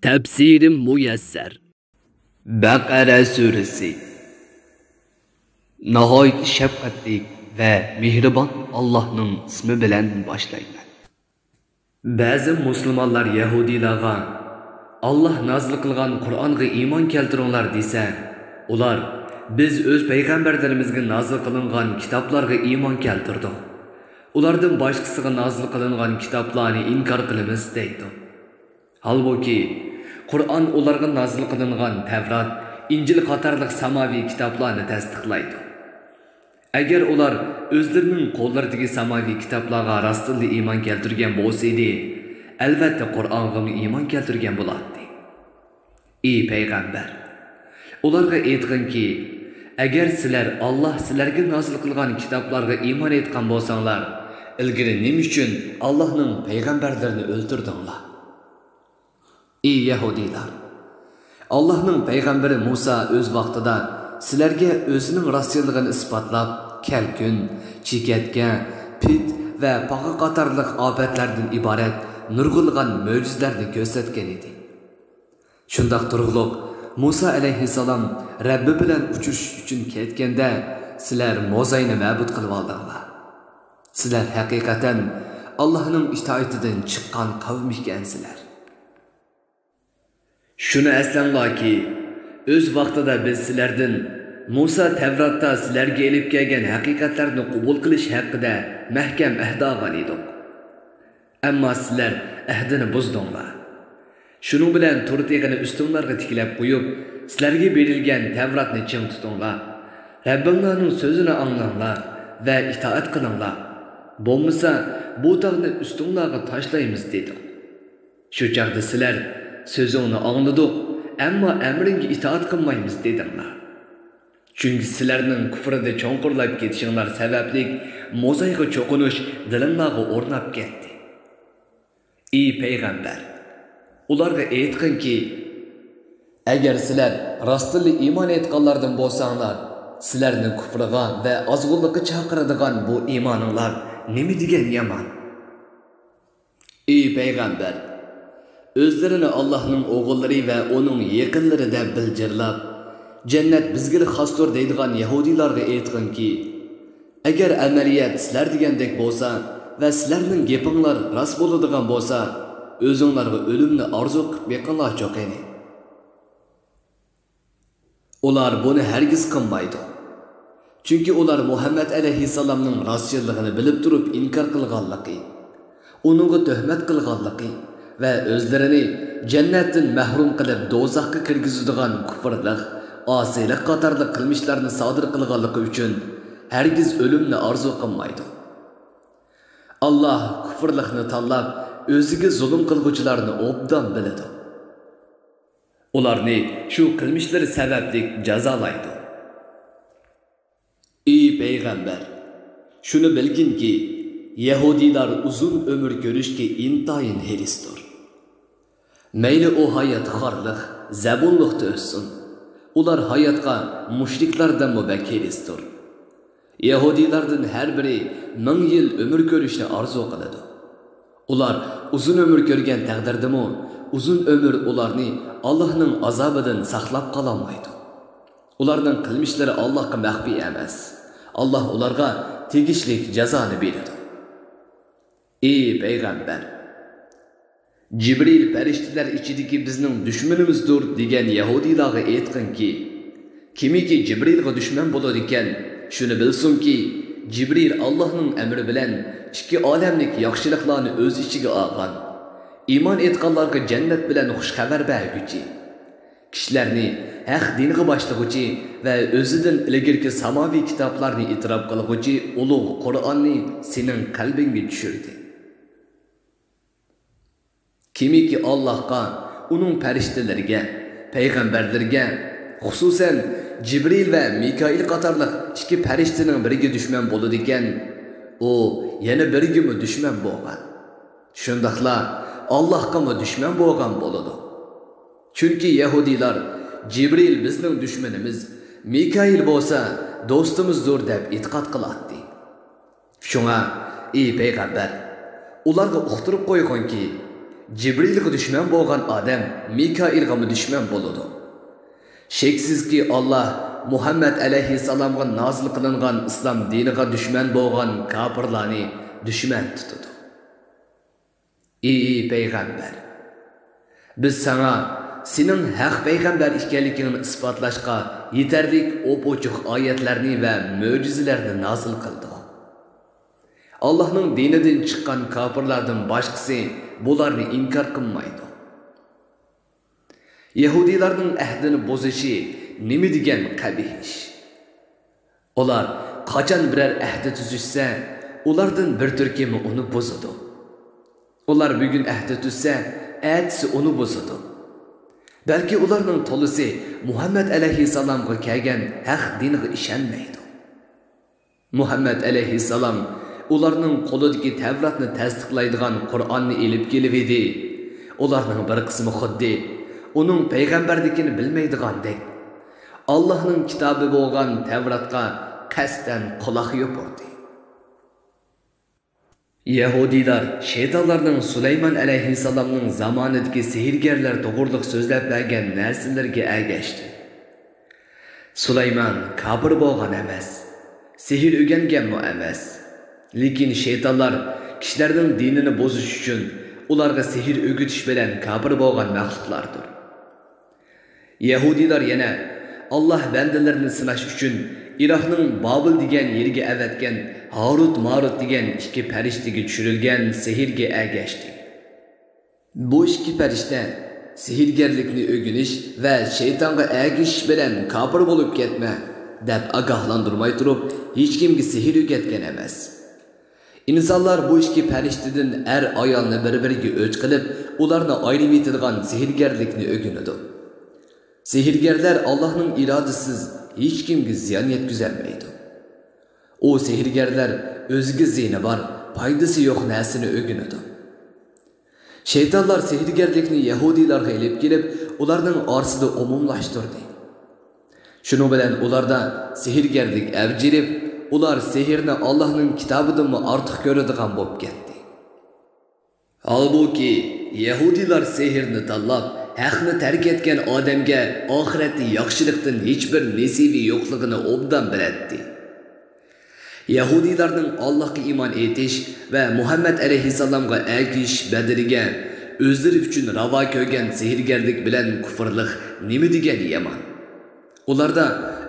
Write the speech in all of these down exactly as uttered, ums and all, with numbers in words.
تەپسىرى مۇيەسسەر. بەقەرە سۈرىسى. ناھايىتى شەپقەتلىك ۋە مېھرىبان ئاللاھنىڭ ئىسمى بىلەن باشلايمەن. بەزى مۇسۇلمانلار يەھۇدىيلارغا، «ئاللاھ نازىل قىلغان قۇرئانغا ئىمان كەلتۈرۈڭلار» دېسە، ئۇلار، «بىز ئۆز پەيغەمبەرلىرىمىزگە نازىل قىلىنغان كىتابلارغا ئىمان كەلتۈردۇق. ئۇلاردىن باشقىسىغا نازىل قىلىنغان كىتابلارنى ئىنكار قىلىمىز» دەيدۇ. ھالبۇكى، قۇرئان ئۇلارغا نازىل قىلىنغان تەۋرات، ئىنجىل قاتارلىق ساماۋى كىتابلارنى تەستىقلايدۇ. ئەگەر ئۇلار ئۆزلىرىنىڭ قوللىرىدىكى ساماۋى كىتابلارغا راستتىنلا ئىمان كەلتۈرگەن بولسىدى، ئەلۋەتتە قۇرئانغىمۇ ئىمان كەلتۈرگەن بولاتتى. ئى پەيغەمبەر! ئۇلارغا ئېيتقىنكى، ئەگەر سىلەر ئاللاھ سىلەرگە نازىل قىلغان كىتابلارغا ئىمان ئېيتقان بولساڭلار، ئىلگىرى نېمە ئۈچۈن ئاللاھنىڭ پەيغەمبەرلىرىنى ئۆلتۈردۈڭلار؟ ئى يەھۇدىيلار! ئاللاھنىڭ پەيغەمبىرى مۇسا ئۆز ۋاقتىدا سىلەرگە ئۆزىنىڭ راستچىللىقىنى ئىسپاتلاپ، كەلكۈن، چېكەتكە، پىت ۋە پاغا قاتارلىق ئاپەتلەردىن ئىبارەت نۇرغۇنلىغان مۆجىزىلەرنى كۆرسەتكەن ئىدى. شۇنداق تۇرۇقلۇق، مۇسا ئەلەيھىسسالام رەببى بىلەن ئۇچرىشىش ئۈچۈن كەتكەندە، سىلەر موزاينى مەبۇد قىلىۋالدىڭلار. سىلەر ھەقىقەتەن ئاللاھنىڭ ئىتائىتىدىن چىققان قەۋم ئىكەنسىلەر. شۇنى ئەسلەڭلاركى، ئۆز ۋاقتىدا بىز سىلەردىن مۇسا تەۋراتتا سىلەرگە ئېلىپ كەلگەن ھەقىقەتلەرنى قوبۇل قىلىش ھەققىدە مەھكەم ئەھدى ئالغان ئىدۇق. ئەمما سىلەر ئەھدىنى بۇزدۇڭلار. شۇنىڭ بىلەن تۇر تېغىنى ئۈستۈڭلارغا تىكلەپ قويۇپ، سىلەرگە بېرىلگەن تەۋراتنى چىڭ تۇتۇڭلار. رەببىڭلارنىڭ سۆزىنى ئاڭلاڭلار ۋە ئىتائەت قىلىڭلار. بولمىسا، بۇ تاغنى ئۈستۈڭلارغا تاشلايمىز دېدۇق. شۇ چاغدا سىلەر، سۆزۈڭنى ئاڭلىدۇق، ئەمما ئەمرىڭگە ئىتائەت قىلمايمىز دېدىڭلار. چۈنكى سىلەرنىڭ كۇفرىدا چوڭقۇرلاپ كېتىشىڭلار سەۋەبلىك موزايغا چوقۇنۇش دىلىڭلارغا ئورناپ كەتتى. ئى پەيغەمبەر! ئۇلارغا ئېيتقىنكى، ئەگەر سىلەر راستتىنلا ئىمان ئېيتقانلاردىن بولساڭلار، سىلەرنى كۇفرىغا ۋە ئازغۇنلۇققا چاقىرىدىغان بۇ ئىمانىڭلار نېمە دېگەن يامان! ئى پەيغەمبەر! ئۆزلىرىنى ئاللاھنىڭ ئوغۇللىرى ۋە ئۇنىڭ يېقىنلىرى دەپ بىلجىرلاپ، «جەننەت بىزگىلا خاستۇر» دەيدىغان يەھۇدىيلارغا ئېيتقىنكى، ئەگەر ئەمەلىيەت سىلەر دېگەندەك بولسا ۋە سىلەرنىڭ گېپىڭلار راست بولىدىغان بولسا، ئۆزۈڭلارغا ئۆلۈمنى ئارزۇ قىلىپ بېقىڭلارچۇ قېنى. ئۇلار بۇنى ھەرگىز قىلمايدۇ. چۈنكى ئۇلار مۇھەممەد ئەلەيھىسسالامنىڭ راستچىللىقىنى بىلىپ تۇرۇپ ئىنكار قىلغانلىقى، ئۇنىڭغا تۆھمەت قىلغانلىقى ۋە ئۆزلىرىنى جەننەتتىن مەھرۇم قىلىپ دوزاخقا كىرگۈزىدىغان كۇفرلۇق، ئاسىيلىق قاتارلىق قىلمىشلارنى سادىر قىلغانلىقى ئۈچۈن ھەرگىز ئۆلۈمنى ئارزۇ قىلمايدۇ. ئاللاھ كۇفرلۇقنى تاللاپ، ئۆزىگە زۇلۇم قىلغۇچىلارنى ئوبدان بىلىدۇ. ئۇلارنى شۇ قىلمىشلىرى سەۋەبلىك جازالايدۇ. ئى پەيغەمبەر! شۇنى بىلگىنكى، يەھۇدىيلار ئۇزۇن ئۆمۈر كۆرۈشكە ئىنتايىن ھېرىستۇر. مەيلى ئۇ ھايات خارلىق، زەبۇنلۇقتا ئۆتسۇن، ئۇلار ھاياتقا مۇشرىكلاردىنمۇ بەك ھېرىستۇر. يەھۇدىيلاردىن ھەر بىرى مىڭ يىل ئۆمۈر كۆرۈشنى ئارزۇ قىلىدۇ. ئۇلار ئۇزۇن ئۆمۈر كۆرگەن تەقدىردىمۇ، ئۇزۇن ئۆمۈر ئۇلارنى ئاللاھنىڭ ئازابىدىن ساقلاپ قالالمايدۇ. ئۇلارنىڭ قىلمىشلىرى ئاللاھقا مەخپىي ئەمەس. ئاللاھ ئۇلارغا تېگىشلىك جازانى بېرىدۇ. ئى پەيغەمبەر! جىبرىل پەرىشتىلەر ئىچىدىكى بىزنىڭ دۈشمىنىمىزدۇر دېگەن يەھۇدىيلارغا ئېيتقىنكى، كىمكى جىبرىلغا دۈشمەن بولىدىكەن، شۇنى بىلسۇنكى، جىبرىل ئاللاھنىڭ ئەمرى بىلەن ئىككى ئالەملىك ياخشىلىقلارنى ئۆز ئىچىگە ئالغان، ئىمان ئېيتقانلارغا جەننەت بىلەن خۇش خەۋەر بەرگۈچى، كىشىلەرنى ھەق دىنغا باشلىغۇچى ۋە ئۆزىدىن ئىلگىرىكى ساماۋى كىتابلارنى ئېتىراپ قىلغۇچى ئۇلۇغ قۇرئاننى سېنىڭ قەلبىڭگە چۈشۈردى. كىمكى ئاللاھقا، ئۇنىڭ پەرىشتىلىرىگە، پەيغەمبەرلىرىگە، خۇسۇسەن، جىبرىل ۋە مىكائىل قاتارلىق ئىككى پەرىشتىنىڭ بىرىگە دۈشمەن بولىدىكەن، ئۇ يەنە بىرىگىمۇ دۈشمەن بولغان. شۇنداقلا ئاللاھقىمۇ دۈشمەن بولغان بولىدۇ. چۈنكى يەھۇدىيلار، جىبرىل بىزنىڭ دۈشمىنىمىز، مىكائىل بولسا دوستىمىزدۇر دەپ ئېتىقاد قىلاتتى. شۇڭا، ئى پەيغەمبەر، ئۇلارغا ئۇقتۇرۇپ قويغىنكى، جىبرىلغا دۈشمەن بولغان ئادەم مىكائىلغىمۇ دۈشمەن بولىدۇ. شەكسىزكى، ئاللا مۇھەممەد ئەلەيھىسسالامغا نازىل قىلىنغان ئىسلام دىنىغا دۈشمەن بولغان كاپىرلارنى دۈشمەن تۇتىدۇ. ئى پەيغەمبەر! بىز ساڭا سېنىڭ ھەق پەيغەمبەر ئىكەنلىكىڭنى ئىسپاتلاشقا يېتەرلىك ئوپئوچۇق ئايەتلەرنى ۋە مۆجىزىلەرنى نازىل قىلدۇق. ئاللاھنىڭ دىنىدىن چىققان كاپىرلاردىن باشقىسى بۇلارنى ئىنكار قىلمايدۇ. يەھۇدىيلارنىڭ ئەھدىنى بۇزۇشى نېمە دېگەن قەبىھ ئىش! ئۇلار قاچان بىرەر ئەھدى تۈزۈشسە، ئۇلاردىن بىر تۈركۈمى ئۇنى بۇزىدۇ. ئۇلار بۈگۈن ئەھدى تۈزسە، ئەتىسى ئۇنى بۇزىدۇ. بەلكى ئۇلارنىڭ تولىسى مۇھەممەد ئەلەيھىسسالامغا كەلگەن ھەق دىنغا ئىشەنمەيدۇ. مۇھەممەد ئەلەيھىسسالام ئۇلارنىڭ قولىدىكى تەۋراتنى تەستىقلايدىغان قۇرئاننى ئېلىپ كېلىۋىدى. ئۇلارنىڭ بىر قىسمى خۇددى ئۇنىڭ پەيغەمبەرلىكىنى بىلمەيدىغاندەك، ئاللاھنىڭ كىتابى بولغان تەۋراتقا قەستەن قۇلاق يوپۇردى. يەھۇدىيلار شەيتانلارنىڭ سۇلايمان ئەلەيھىسسالامنىڭ زامانىدىكى سېھىرگەرلەر توغرىلىق سۆزلەپ بەرگەن نەرسىلىرىگە ئەگەشتى. سۇلايمان كاپىر بولغان ئەمەس، سېھىر ئۆگەنگەنمۇ ئەمەس. لېكىن شەيتانلار كىشىلەرنىڭ دىنىنى بۇزۇش ئۈچۈن ئۇلارغا سېھىر ئۆگىتىش بىلەن كاپىر بولغان مەخلۇقلاردۇر. يەھۇدىيلار يەنە ئاللاھ بەندىلىرىنى سىناش ئۈچۈن ئىراقنىڭ بابىل دېگەن يېرىگە ئەۋەتكەن ھاروت ماروت دېگەن ئىككى پەرىشتىگە چۈشۈرۈلگەن سېھىرگە ئەگەشتى. بۇ ئىككى پەرىشتە سېھىرگەرلىكنى ئۆگىنىش ۋە شەيتانغا ئەگىشىش بىلەن كاپىر بولۇپ كەتمە، دەپ ئاگاھلاندۇرماي تۇرۇپ، ھېچكىمگە سېھىر ئۆگەتكەن ئەمەس. ئىنسانلار بۇ ئىككى پەرىشتىدىن ئەر-ئايالنى بىر-بىرىگە ئۆچ قىلىپ، ئۇلارنى ئايرىۋېتىدىغان سېھىرگەرلىكنى ئۆگىنىدۇ. سېھىرگەرلەر ئاللاھنىڭ ئىرادىسىز ھېچكىمگە زىيان يەتكۈزەلمەيدۇ. ئۇ سېھىرگەرلەر ئۆزىگە زىيىنى بار، پايدىسى يوق نەرسىنى ئۆگىنىدۇ. شەيتانلار سېھىرگەرلىكنى يەھۇدىيلارغا ئېلىپ كېلىپ، ئۇلارنىڭ ئارىسىدا ئومۇملاشتۇردى. شۇنىڭ بىلەن ئۇلاردا سېھىرگەرلىك ئەۋج ئېلىپ، ئۇلار سېھىرنى ئاللاھنىڭ كىتابىدىنمۇ ئارتۇق كۆرىدىغان بولۇپ كەتتى. ھالبۇكى، يەھۇدىيلار سېھىرنى تاللاپ، ھەقنى تەرك ئەتكەن ئادەمگە ئاخىرەتتە ياخشىلىقتىن ھېچبىر نېسىۋى يوقلۇقىنى ئوبدان بىلەتتى. يەھۇدىيلارنىڭ ئاللاھقا ئىمان ئېيتىش ۋە مۇھەممەد ئەلەيھىسسالامغا ئەگىشىش بەدىلىگە ئۆزلىرى ئۈچۈن راۋا كۆرگەن سېھىرگەرلىك بىلەن كۇفرلۇق نېمە دېگەن يامان! ئۇلاردا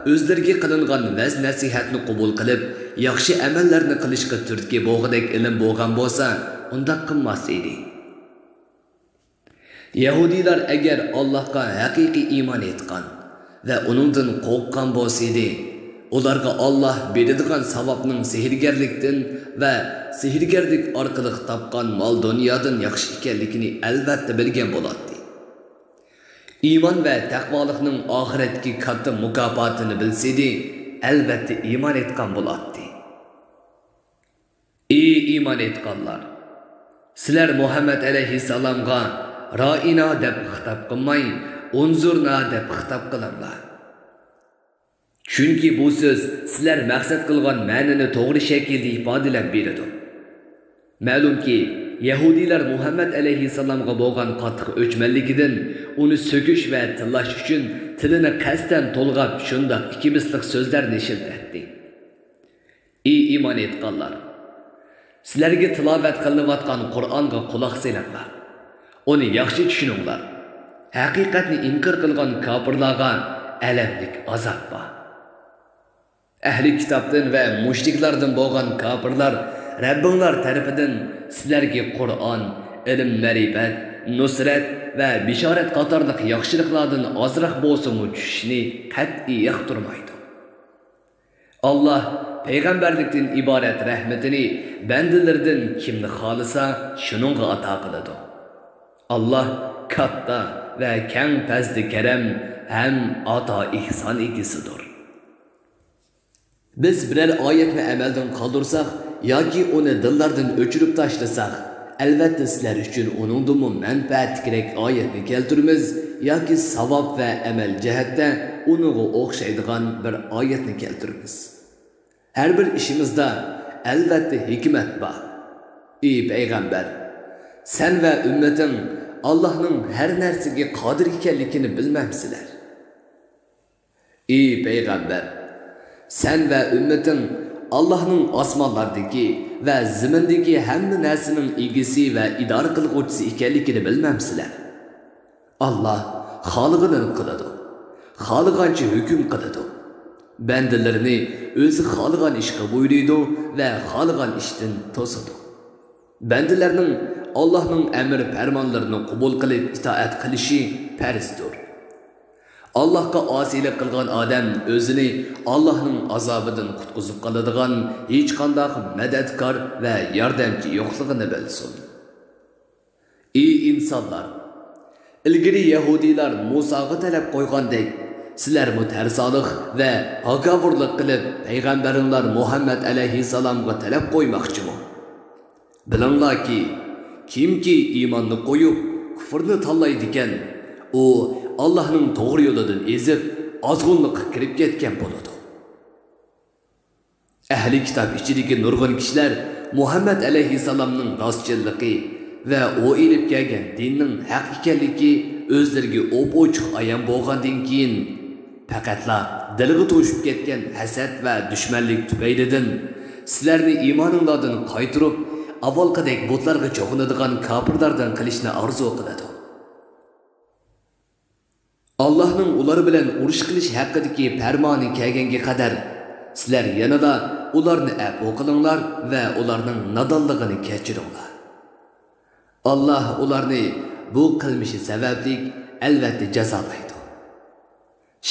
ئۆزلىرىگە قىلىنغان ۋەز-نەسىھەتنى قوبۇل قىلىپ، ياخشى ئەمەللەرنى قىلىشقا تۈرتكە بولغۇدەك ئىلىم بولغان بولسا، ئۇنداق قىلماس ئىدى. يەھۇدىيلار ئەگەر ئاللاھقا ھەقىقىي ئىمان ئېيتقان ۋە ئۇنىڭدىن قورققان بولسىدى، ئۇلارغا ئاللاھ بېرىدىغان ساۋابنىڭ سېھىرگەرلىكتىن ۋە سېھىرگەرلىك ئارقىلىق تاپقان مال-دۇنيادىن ياخشى ئىكەنلىكىنى ئەلۋەتتە بىلگەن بولاتتى. ئىمان ۋە تەقۋالىقنىڭ ئاخىرەتتىكى كاتتا مۇكاپاتىنى بىلسىدى، ئەلۋەتتە ئىمان ئېيتقان بولاتتى. ئى ئىمان ئېيتقانلار! سىلەر مۇھەممەد ئەلەيھىسسالامغا رائىنا دەپ خىتاب قىلماي، ئۇنزۇرنا دەپ خىتاب قىلىڭلار. چۈنكى بۇ سۆز سىلەر مەقسەت قىلغان مەنىنى توغرا شەكىلدە ئىپادىلەپ بېرىدۇ. مەلۇمكى، يەھۇدىيلار مۇھەممەد ئەلەيھىسسالامغا بولغان قاتتىق ئۆچمەنلىكىدىن ئۇنى سۆكۈش ۋە تىللاش ئۈچۈن تىلىنى قەستەن تولغاپ، شۇنداق ئىككى مىسلىق سۆزلەرنى ئىشلىتەتتى. ئى ئىمان ئېيتقانلار! سىلەرگە تىلاۋەت قىلىنىۋاتقان قۇرئانغا قۇلاق سېلىڭلار. ئۇنى ياخشى چۈشىنىڭلار. ھەقىقەتنى ئىنكار قىلغان كاپىرلارغا ئەلەملىك ئازاب بار. ئەھلى كىتابتىن ۋە مۇشرىكلاردىن بولغان كاپىرلار رەببىڭلار تەرىپىدىن سىلەرگە قۇرئان، ئىلىم-مەرىپەت، نۇسرەت ۋە بېشارەت قاتارلىق ياخشىلىقلاردىن ئازراق بولسىمۇ چۈشۈشىنى قەتئىي ياقتۇرمايدۇ. ئاللاھ پەيغەمبەرلىكتىن ئىبارەت رەھمىتىنى بەندىلىرىدىن كىمنى خالىسا، شۇنىڭغا ئاتا قىلىدۇ. ئاللاھ كاتتا ۋە كەڭ پەزلى كەرەم ھەم ئاتا-ئېھسان ئىگىسىدۇر. بىز بىرەر ئايەتنى ئەمەلدىن قالدۇرساق ياكى ئۇنى دىللاردىن ئۆچۈرۈپ تاشلىساق، ئەلۋەتتە سىلەر ئۈچۈن ئۇنىڭدىنمۇ مەنپەئەتلىكرەك ئايەتنى كەلتۈرىمىز ياكى ساۋاب ۋە ئەمەل جەھەتتە ئۇنىڭغا ئوخشايدىغان بىر ئايەتنى كەلتۈرىمىز. ھەر بىر ئىشىمىزدا ئەلۋەتتە ھېكمەت بار. ئى پەيغەمبەر! سەن ۋە ئۈممىتىڭ ئاللاھنىڭ ھەر نەرسىگە قادىر ئىكەنلىكىنى بىلمەمسىلەر؟ ئى پەيغەمبەر، سەن ۋە ئۈممىتىڭ ئاللاھنىڭ ئاسمانلاردىكى ۋە زېمىندىكى ھەممە نەرسىنىڭ ئىگىسى ۋە ئىدارە قىلغۇچىسى ئىكەنلىكىنى بىلمەمسىلەر؟ ئاللاھ خالىغىنىنى قىلىدۇ، خالىغانچە ھۆكۈم قىلىدۇ. بەندىلىرىنى ئۆزى خالىغان ئىشقا بۇيرۇيدۇ ۋە خالىغان ئىشتىن توسىدۇ. بەندىلەرنىڭ ئاللاھنىڭ ئەمر پەرمانلىرىنى قوبۇل قىلىپ ئىتائەت قىلىشى پەرزدۇر. ئاللاھقا ئاسىيلىق قىلغان ئادەم ئۆزىنى ئاللاھنىڭ ئازابىدىن قۇتقۇزۇپ قالىدىغان ھېچقانداق مەدەتكار ۋە ياردەمچى يوقلۇقىنى بىلسۇن. ئى ئىنسانلار! ئىلگىرى يەھۇدىيلار مۇساغا تەلەپ قويغاندەك، سىلەرمۇ تەرسالىق ۋە ھاكاۋۇرلۇق قىلىپ، پەيغەمبىرىڭلار مۇھەممەد ئەلەيھىسسالامغا تەلەپ قويماقچىمۇ؟ بىلىڭلاركى، كىمكى ئىماننى قويۇپ، كۇفرنى تاللايدىكەن، ئۇ ئاللاھنىڭ توغرا يولىدىن ئېزىپ، ئازغۇنلۇققا كىرىپ كەتكەن بولىدۇ. ئەھلى كىتاب ئىچىدىكى نۇرغۇن كىشىلەر مۇھەممەد ئەلەيھىسسالامنىڭ راستچىللىقى ۋە ئۇ ئېلىپ كەلگەن دىننىڭ ھەق ئىكەنلىكى ئۆزلىرىگە ئوپئوچۇق ئايان بولغاندىن كېيىن، پەقەتلا دىلىغا توشۇپ كەتكەن ھەسەت ۋە دۈشمەنلىك تۈپەيلىدىن سىلەرنى ئىمانىڭلاردىن قايتۇرۇپ، ئاۋۋالقىدەك بۇتلارغا چوقۇنىدىغان كاپىرلاردىن قىلىشنى ئارزۇ قىلىدۇ. ئاللاھنىڭ ئۇلار بىلەن ئۇرۇش قىلىش ھەققىدىكى پەرمانى كەلگەنگە قەدەر، سىلەر يەنىلا ئۇلارنى ئەپۇ قىلىڭلار ۋە ئۇلارنىڭ نادانلىقىنى كەچۈرۈڭلار. ئاللاھ ئۇلارنى بۇ قىلمىشى سەۋەبلىك ئەلۋەتتە جازالايدۇ.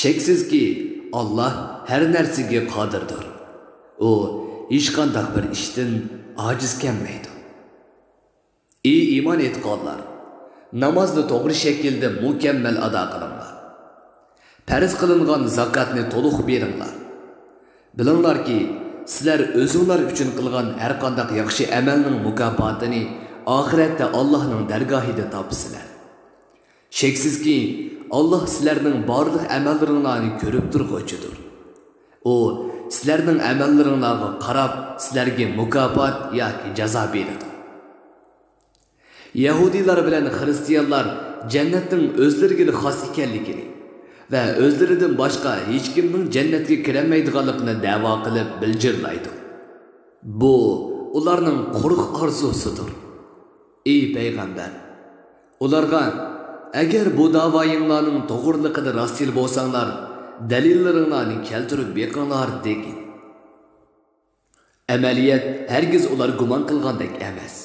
شەكسىزكى، ئاللاھ ھەر نەرسىگە قادىردۇر. ئۇ ھېچقانداق بىر ئىشتىن ئاجىز كەلمەيدۇ. ئى ئىمان ئېيتقانلار! نامازنى توغرا شەكىلدە مۇكەممەل ئادا قىلىڭلار. پەرز قىلىنغان زاكاتنى تولۇق بېرىڭلار. بىلىڭلاركى، سىلەر ئۆزۈڭلار ئۈچۈن قىلغان ھەرقانداق ياخشى ئەمەلنىڭ مۇكاپاتىنى ئاخىرەتتە ئاللاھنىڭ دەرگاھىدا تاپىسىلەر. شەكسىزكى، ئاللاھ سىلەرنىڭ بارلىق ئەمەللىرىڭلارنى كۆرۈپ تۇرغۇچىدۇر. ئۇ سىلەرنىڭ ئەمەللىرىڭلارغا قاراپ سىلەرگە مۇكاپات ياكى جازا بېرىدۇ. يەھۇدىيلار بىلەن خىرىستىيانلار جەننەتنىڭ ئۆزلىرىگىلا خاس ئىكەنلىكىنى ۋە ئۆزلىرىدىن باشقا ھېچكىمنىڭ جەننەتكە كىرەلمەيدىغانلىقىنى دەۋا قىلىپ بىلجىرلايدۇ. بۇ ئۇلارنىڭ قۇرۇق ئارزۇسىدۇر. ئى پەيغەمبەر! ئۇلارغا، ئەگەر بۇ داۋايىڭلارنىڭ توغرىلىقىدا راستچىل بولساڭلار، دەلىللىرىڭلارنى كەلتۈرۈپ بېقىڭلار، دېگىن. ئەمەلىيەت ھەرگىز ئۇلار گۇمان قىلغاندەك ئەمەس.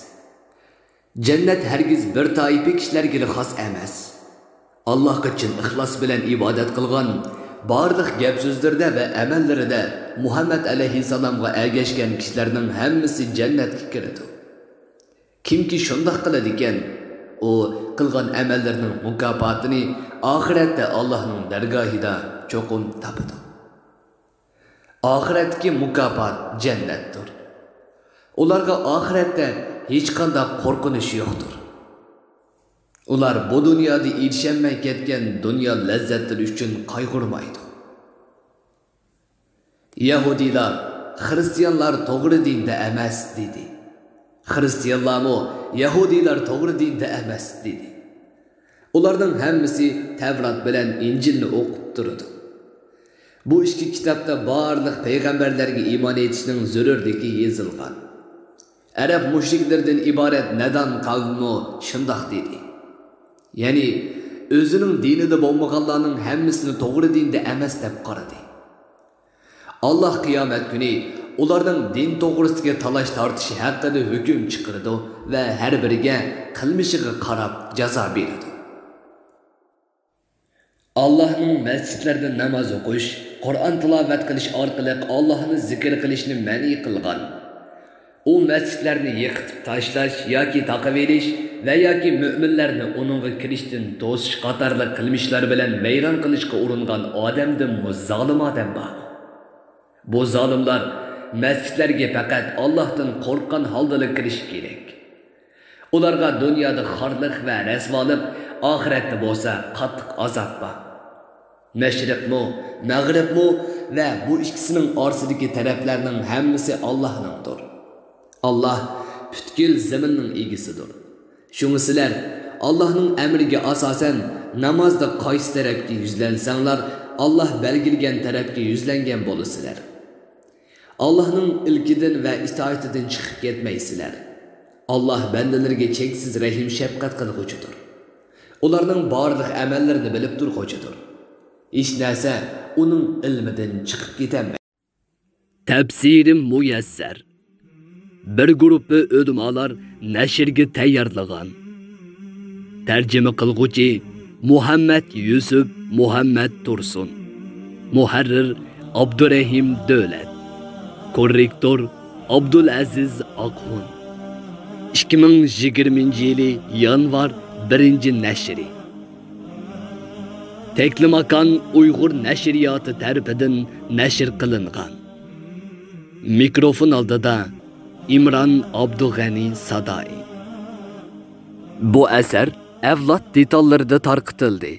جەننەت ھەرگىز بىر تائىپە كىشىلەرگىلا خاس ئەمەس. ئاللاھقا چىن ئىخلاس بىلەن ئىبادەت قىلغان، بارلىق گەپ-سۆزلىرىدە ۋە ئەمەللىرىدە مۇھەممەد ئەلەيھىسسالامغا ئەگەشكەن كىشىلەرنىڭ ھەممىسى جەننەتكە كىرىدۇ. كىمكى شۇنداق قىلىدىكەن، ئۇ قىلغان ئەمەللىرىنىڭ مۇكاپاتىنى ئاخىرەتتە ئاللاھنىڭ دەرگاھىدا چوقۇم تاپىدۇ. ئاخىرەتتىكى مۇكاپات جەننەتتۇر. ئۇلارغا ئاخىرەتتە ھېچقانداق قورقۇنچ يوقتۇر. ئۇلار بۇ دۇنيادا ئېرىشەلمەي كەتكەن دۇنيا لەززەتلىرى ئۈچۈن قايغۇرمايدۇ. يەھۇدىيلار، خىرىستىيانلار توغرا دىندا ئەمەس، دېدى. خىرىستىيانلارمۇ يەھۇدىيلار توغرا دىندا ئەمەس، دېدى. ئۇلارنىڭ ھەممىسى تەۋرات بىلەن ئىنجىلنى ئوقۇپ تۇرىدۇ. بۇ ئىككى كىتابتا بارلىق پەيغەمبەرلەرگە ئىمان ئېيتىشنىڭ زۆرۈرلۈكى يېزىلغان. ئەرەب مۇشرىكلىرىدىن ئىبارەت نادان قەۋممۇ شۇنداق دېدى. يەنى، ئۆزىنىڭ دىنىدا بولمىغانلارنىڭ ھەممىسىنى توغرا دىندا ئەمەس دەپ قارىدى. ئاللاھ قىيامەت كۈنى ئۇلارنىڭ دىن توغرىسىدىكى تالاش-تارتىشى ھەققىدە ھۆكۈم چىقىرىدۇ ۋە ھەر بىرىگە قىلمىشىغا قاراپ جازا بېرىدۇ. ئاللاھنىڭ مەسچىتلەردە ناماز ئوقۇش، قۇرئان تىلاۋەت قىلىش ئارقىلىق ئاللاھنى زىكىر قىلىشنى مەنئى قىلغان. ئۇ مەسچىتلەرنى يىقىتىپ تاشلاش ياكى تاقىۋېلىش ۋە ياكى مۆمىنلەرنى ئۇنىڭغا كىرىشتىن توسۇش قاتارلىق قىلمىشلار بىلەن ۋەيران قىلىشقا ئۇرۇنغان ئادەمدىنمۇ زالىم ئادەم بار. بۇ زالىملار مەسچىتلەرگە پەقەت ئاللاھتىن قورققان ھالدىلا كىرىشى كېرەك. ئۇلارغا دۇنيادا خارلىق ۋە رەسۋالىق، ئاخىرەتتە بولسا قاتتىق ئازاب بار. مەشرىقمۇ، مەغرىبمۇ ۋە بۇ ئىككىسىنىڭ ئارىسىدىكى تەرەپلەرنىڭ ھەممىسى ئاللاھنىڭدۇر. ئاللاھ پۈتكۈل زېمىننىڭ ئىگىسىدۇر. شۇڭا سىلەر ئاللاھنىڭ ئەمرىگە ئاساسەن نامازدا قايسى تەرەپكە يۈزلەنسەڭلار، ئاللاھ بەلگىلىگەن تەرەپكە يۈزلەنگەن بولىسىلەر. ئاللاھنىڭ ئىلكىدىن ۋە ئىتائىتىدىن چىقىپ كەتمەيسىلەر. ئاللاھ بەندىلىرىگە چەكسىز رەھىم-شەپقەت قىلغۇچىدۇر. ئۇلارنىڭ بارلىق ئەمەللىرىنى بىلىپ تۇرغۇچىدۇر. ھېچ نەرسە ئۇنىڭ ئىلمىدىن چىقىپ كېتەلمەيدۇ. تەپسىرى مۇيەسسەر. بىر گۇرۇپپا ئۆلىمالار نەشرگە تەييارلىغان. تەرجىمە قىلغۇچى مۇھەممەد يۈسۈپ مۇھەممەد تۇرسۇن. مۇھەررىر ئابدۇرەھىم دۆلەت. كوررېكتور ئابدۇلئەزىز ئاقخۇن. ئىككى مىڭ يىگىرمىنچى يىلى يانۋار بىرىنچى نەشرى. تەكلىماكان ئۇيغۇر نەشرىياتى تەرىپىدىن نەشر قىلىنغان. مىكروفون ئالدىدا ئىمران ئابدۇغەنى سادائى. بۇ ئەسەر ئەۋلاد دېتاللىرىدا تارقىتىلدى.